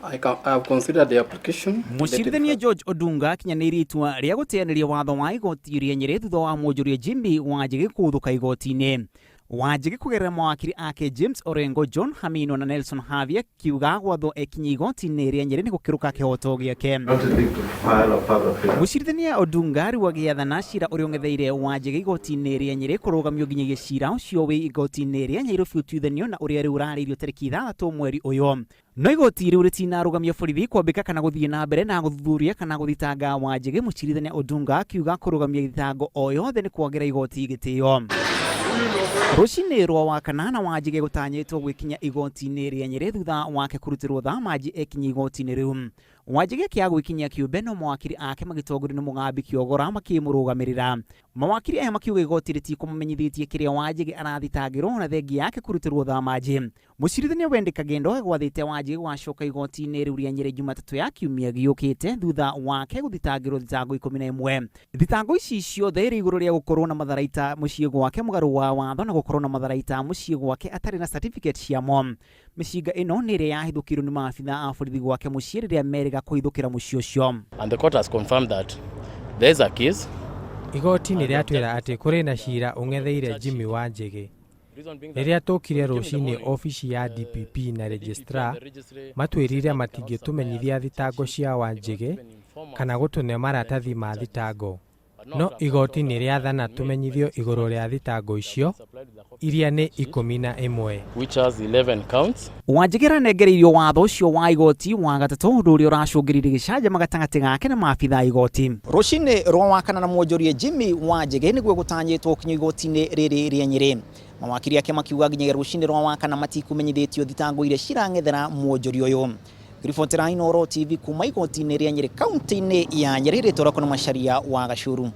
I have considered the application. Mũcirithania George Odunga akinyanĩirie itua rĩa gũteanĩria watho wa igoti rĩa Nyĩrĩ thutha wa mwonjoria Jimmy Wanjigi kũũthũka igoti-inĩ. Wanjigi kũgerera mawakiri ake James Orengo, John Hamino na Nelson Havi akiuga gwathwo ekinye igoti-inĩ rĩa Nyĩrĩ nĩ gũkĩrũka kĩhoto gĩake. Mũcirithania Odunga rĩu agĩathana cira ũrĩa ũng'etheire Wanjigi igoti-inĩ rĩa Nyĩrĩ kũrũgamio nginyagia cira ũcio wĩ igoti-inĩ rĩa Nyairobi ũtuithanio na ũrĩa rĩu ũrarĩirio tarĩki 6 mweri ũyũ. No igoti rĩu rĩtinarũgamia borithi kwambĩka kana gũthiĩ na mbere na gũthuthuria kana gũthitanga Wanjigi. Mũcirithania Odunga akiuga kũrũgamia thitango o yothe nĩ kwagĩra igoti gĩtĩo. Rũcinĩ rwa Wakanana Wanjigi gũtanyĩtwo gwĩkinya igoti-inĩ rĩa Nyĩrĩ thutha wake kũrutĩrwo thamanji ekinyia igoti-inĩ rĩu. Wanjigi akĩaga gwĩkinyia kĩũmbe no mawakiri ake magĩtongorio nĩ Mũgambi Kĩogora makĩmũrũgamĩrĩra. Mawakiri aya makiuga igoti rĩtikũmamenyithĩtie kĩrĩa Wanjigi arathitangĩrwo na thengia yake kũrutĩrwo thamanji. Mũcirithania Wendy Kagendo agwathĩte Wanjigi gũgacoka igoti-inĩ rĩu rĩa Nyĩrĩ Jumatatũ ya kiumia gĩũkĩte thutha wake gũthitangĩrwo thitango 11. Thitango ici ciothe irĩ igũrũ rĩa gũkorwo na matharaita mũciĩ gwake mũgarũ wa watho na gũkorwo na matharaita mũciĩ gwake atarĩ na certificate ciamo. Mĩcinga ĩno nĩ ĩrĩa yahithũkĩirwo nĩ maabitha a borithi gwake mũciĩ rĩrĩa merĩga kũhithũkĩra mũciĩ ũcio. And the court has confirmed that there is a case. Igoti nĩ rĩatwĩra atĩ kũrĩ na cira ũng'etheire Jimmy Wanjigi. Rĩrĩa tũkire rũcinĩ obici ya DPP na registrar matwĩrire matingĩtũmenyithia thitango cia Wanjigi kana gũtũne maratathi ma thitango. No igoti nĩ rĩathana tũmenyithio igũrũ rĩa thitango icio iria nĩ 11. Which has 11 counts. Wanjigi aranengereirio watho ũcio wa igoti wa gatatũ ũndũ ũrĩa ũracũngĩrĩirie gĩcanjama gatagatĩ gake na maabitha a igoti. Rũcinĩ rwa Wakana na mwonjoria Jimmy Wanjigi nĩguo gũtanyĩtwo gũkinyio igoti-inĩ rĩrĩ rĩa Nyĩrĩ. Mawakiri ake makiuga nginyagia rũcinĩ rwa Wakana matikũmenyithĩtio thitango iria cirang'ethera mwonjoria ũyũ. Ngĩribotera Inooro TV kuma igoti-inĩ rĩa Nyĩrĩ kaunti-inĩ ya Nyĩrĩ, rĩtwa rĩakwa nĩ Macharia wa Gacuru.